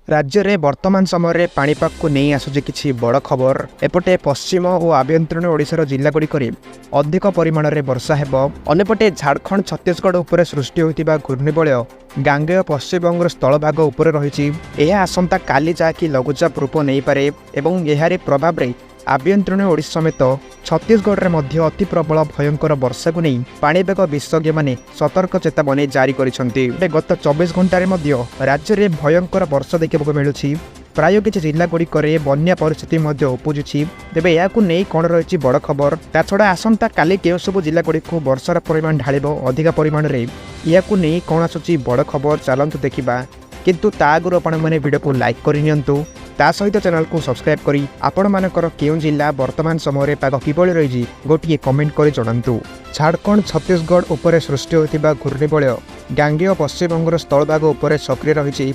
ରାଜ୍ୟରେ ବର୍ତ୍ତମାନ ସମୟରେ ପାଣିପାଗକୁ ନେଇ ଆସୁଛି କିଛି ବଡ଼ ଖବର। ଏପଟେ ପଶ୍ଚିମ ଓ ଆଭ୍ୟନ୍ତରୀଣ ଓଡ଼ିଶାର ଜିଲ୍ଲାଗୁଡ଼ିକରେ ଅଧିକ ପରିମାଣରେ ବର୍ଷା ହେବ। ଅନ୍ୟପଟେ ଝାଡ଼ଖଣ୍ଡ, ଛତିଶଗଡ଼ ଉପରେ ସୃଷ୍ଟି ହୋଇଥିବା ଘୂର୍ଣ୍ଣିବଳୟ ଗାଙ୍ଗେୟ ପଶ୍ଚିମବଙ୍ଗର ସ୍ଥଳଭାଗ ଉପରେ ରହିଛି। ଏହା ଆସନ୍ତାକାଲି ଯାହାକି ଲଘୁଚାପ ରୂପ ନେଇପାରେ ଏବଂ ଏହାରି ପ୍ରଭାବରେ ଆଭ୍ୟନ୍ତରୀଣ ଓଡ଼ିଶା ସମେତ ଛତିଶଗଡ଼ରେ ମଧ୍ୟ ଅତି ପ୍ରବଳ ଭୟଙ୍କର ବର୍ଷାକୁ ନେଇ ପାଣିପାଗ ବିଶେଷଜ୍ଞମାନେ ସତର୍କ ଚେତାବନୀ ଜାରି କରିଛନ୍ତି। ଏବେ ଗତ 24 ଘଣ୍ଟାରେ ମଧ୍ୟ ରାଜ୍ୟରେ ଭୟଙ୍କର ବର୍ଷା ଦେଖିବାକୁ ମିଳୁଛି। ପ୍ରାୟ କିଛି ଜିଲ୍ଲାଗୁଡ଼ିକରେ ବନ୍ୟା ପରିସ୍ଥିତି ମଧ୍ୟ ଉପୁଜୁଛି। ତେବେ ଏହାକୁ ନେଇ କ'ଣ ରହିଛି ବଡ଼ ଖବର, ତା ଛଡ଼ା ଆସନ୍ତାକାଲି କେଉଁ ସବୁ ଜିଲ୍ଲାଗୁଡ଼ିକୁ ବର୍ଷାର ପରିମାଣ ଢାଳିବ ଅଧିକା ପରିମାଣରେ, ଏହାକୁ ନେଇ କ'ଣ ଆସୁଛି ବଡ଼ ଖବର, ଚାଲନ୍ତୁ ଦେଖିବା। କିନ୍ତୁ ତା ଆଗରୁ ଆପଣମାନେ ଭିଡ଼ିଓକୁ ଲାଇକ୍ କରିନିଅନ୍ତୁ, ତା ସହିତ ଚ୍ୟାନେଲକୁ ସବସ୍କ୍ରାଇବ୍ କରି ଆପଣମାନଙ୍କର କେଉଁ ଜିଲ୍ଲା ବର୍ତ୍ତମାନ ସମୟରେ ପାଗ କିଭଳି ରହିଛି, ଗୋଟିଏ କମେଣ୍ଟ କରି ଜଣାନ୍ତୁ। ଝାଡ଼ଖଣ୍ଡ, ଛତିଶଗଡ଼ ଉପରେ ସୃଷ୍ଟି ହୋଇଥିବା ଘୂର୍ଣ୍ଣିବଳୟ ଗାଙ୍ଗେୟ ପଶ୍ଚିମବଙ୍ଗର ସ୍ଥଳଭାଗ ଉପରେ ସକ୍ରିୟ ରହିଛି।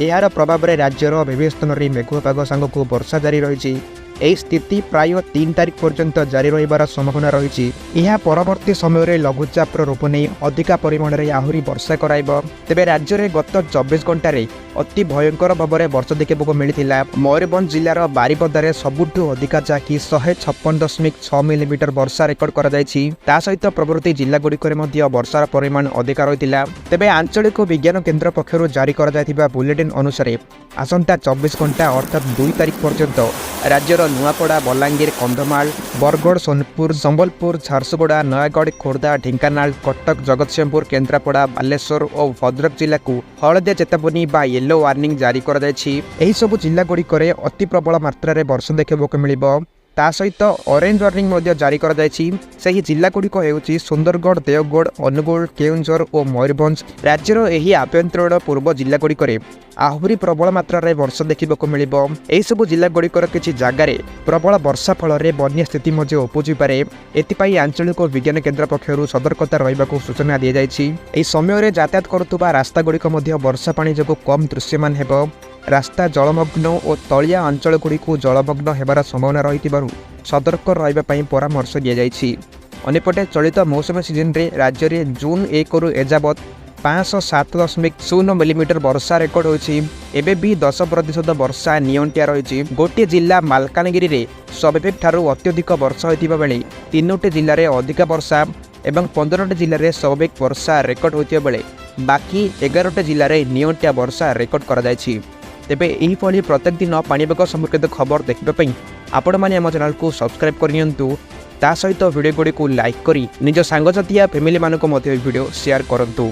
ଏହାର ପ୍ରଭାବରେ ରାଜ୍ୟର ବିଭିନ୍ନ ସ୍ଥାନରେ ମେଘୁଆ ପାଗ ସାଙ୍ଗକୁ ବର୍ଷା ଜାରି ରହିଛି। ଏହି ସ୍ଥିତି ପ୍ରାୟ 3 ତାରିଖ ପର୍ଯ୍ୟନ୍ତ ଜାରି ରହିବାର ସମ୍ଭାବନା ରହିଛି। ଏହା ପରବର୍ତ୍ତୀ ସମୟରେ ଲଘୁଚାପର ରୂପ ନେଇ ଅଧିକା ପରିମାଣରେ ଆହୁରି ବର୍ଷା କରାଇବ। ତେବେ ରାଜ୍ୟରେ ଗତ 24 ଘଣ୍ଟାରେ ଅତି ଭୟଙ୍କର ଭାବରେ ବର୍ଷା ଦେଖିବାକୁ ମିଳିଥିଲା। ମୟୂରଭଞ୍ଜ ଜିଲ୍ଲାର ବାରିପଦାରେ ସବୁଠୁ ଅଧିକା, ଯାହାକି 156.6 ମିଲିମିଟର ବର୍ଷା ରେକର୍ଡ କରାଯାଇଛି। ତା ସହିତ ପ୍ରଭୃତି ଜିଲ୍ଲାଗୁଡ଼ିକରେ ମଧ୍ୟ ବର୍ଷାର ପରିମାଣ ଅଧିକା ରହିଥିଲା। ତେବେ ଆଞ୍ଚଳିକ ବିଜ୍ଞାନ କେନ୍ଦ୍ର ପକ୍ଷରୁ ଜାରି କରାଯାଇଥିବା ବୁଲେଟିନ୍ ଅନୁସାରେ ଆସନ୍ତା 24 ଘଣ୍ଟା, ଅର୍ଥାତ୍ 2 ତାରିଖ ପର୍ଯ୍ୟନ୍ତ ରାଜ୍ୟର ନୂଆପଡ଼ା, ବଲାଙ୍ଗୀର, କନ୍ଧମାଳ, ବରଗଡ଼, ସୋନପୁର, ସମ୍ବଲପୁର, ଝାରସୁଗୁଡ଼ା, ନୟାଗଡ଼, ଖୋର୍ଦ୍ଧା, ଢେଙ୍କାନାଳ, କଟକ, ଜଗତସିଂହପୁର, କେନ୍ଦ୍ରାପଡ଼ା, ବାଲେଶ୍ୱର ଓ ଭଦ୍ରକ ଜିଲ୍ଲାକୁ ହଳଦିଆ ଚେତାବନୀ ବା ୟେଲୋ ୱାର୍ଣ୍ଣିଂ ଜାରି କରାଯାଇଛି। ଏହିସବୁ ଜିଲ୍ଲାଗୁଡ଼ିକରେ ଅତି ପ୍ରବଳ ମାତ୍ରାରେ ବର୍ଷା ଦେଖିବାକୁ ମିଳିବ। ତା ସହିତ ଅରେଞ୍ଜ ୱାର୍ଣ୍ଣିଂ ମଧ୍ୟ ଜାରି କରାଯାଇଛି। ସେହି ଜିଲ୍ଲାଗୁଡ଼ିକ ହେଉଛି ସୁନ୍ଦରଗଡ଼, ଦେଓଗଡ଼, ଅନୁଗୁଳ, କେଉଁଝର ଓ ମୟୂରଭଞ୍ଜ। ରାଜ୍ୟର ଏହି ଆଭ୍ୟନ୍ତରୀଣ ପୂର୍ବ ଜିଲ୍ଲାଗୁଡ଼ିକରେ ଆହୁରି ପ୍ରବଳ ମାତ୍ରାରେ ବର୍ଷା ଦେଖିବାକୁ ମିଳିବ। ଏହିସବୁ ଜିଲ୍ଲାଗୁଡ଼ିକର କିଛି ଜାଗାରେ ପ୍ରବଳ ବର୍ଷା ଫଳରେ ବନ୍ୟା ସ୍ଥିତି ମଧ୍ୟ ଉପୁଜିପାରେ। ଏଥିପାଇଁ ଆଞ୍ଚଳିକ ବିଜ୍ଞାନ କେନ୍ଦ୍ର ପକ୍ଷରୁ ସତର୍କତା ରହିବାକୁ ସୂଚନା ଦିଆଯାଇଛି। ଏହି ସମୟରେ ଯାତାୟାତ କରୁଥିବା ରାସ୍ତାଗୁଡ଼ିକ ମଧ୍ୟ ବର୍ଷା ପାଣି ଯୋଗୁଁ କମ୍ ଦୃଶ୍ୟମାନ ହେବ। ରାସ୍ତା ଜଳମଗ୍ନ ଓ ତଳିଆ ଅଞ୍ଚଳଗୁଡ଼ିକୁ ଜଳମଗ୍ନ ହେବାର ସମ୍ଭାବନା ରହିଥିବାରୁ ସତର୍କ ରହିବା ପାଇଁ ପରାମର୍ଶ ଦିଆଯାଇଛି। ଅନ୍ୟପଟେ ଚଳିତ ମୌସୁମୀ ସିଜନରେ ରାଜ୍ୟରେ ଜୁନ୍ 1ରୁ ଏଯାବତ୍ 507.0 ମିଲିମିଟର ବର୍ଷା ରେକର୍ଡ ହୋଇଛି। ଏବେ ବି 10% ବର୍ଷା ନିଅଣ୍ଟିଆ ରହିଛି। ଗୋଟିଏ ଜିଲ୍ଲା ମାଲକାନଗିରିରେ ସ୍ୱାଭାବିକ ଠାରୁ ଅତ୍ୟଧିକ ବର୍ଷା ହୋଇଥିବା ବେଳେ ତିନୋଟି ଜିଲ୍ଲାରେ ଅଧିକା ବର୍ଷା ଏବଂ 15ଟି ଜିଲ୍ଲାରେ ସ୍ୱାଭାବିକ ବର୍ଷା ରେକର୍ଡ ହୋଇଥିବା ବେଳେ ବାକି 11ଟି ଜିଲ୍ଲାରେ ନିଅଣ୍ଟିଆ ବର୍ଷା ରେକର୍ଡ କରାଯାଇଛି। ତେବେ ଏହିଭଳି ପ୍ରତ୍ୟେକ ଦିନ ପାଣିପାଗ ସମ୍ପର୍କିତ ଖବର ଦେଖିବା ପାଇଁ ଆପଣମାନେ ଆମ ଚ୍ୟାନେଲକୁ ସବସ୍କ୍ରାଇବ୍ କରିନିଅନ୍ତୁ। ତା ସହିତ ଭିଡ଼ିଓ ଗୁଡ଼ିକୁ ଲାଇକ୍ କରି ନିଜ ସାଙ୍ଗସାଥି ଫ୍ୟାମିଲିମାନଙ୍କୁ ମଧ୍ୟ ଏହି ଭିଡ଼ିଓ ସେୟାର କରନ୍ତୁ।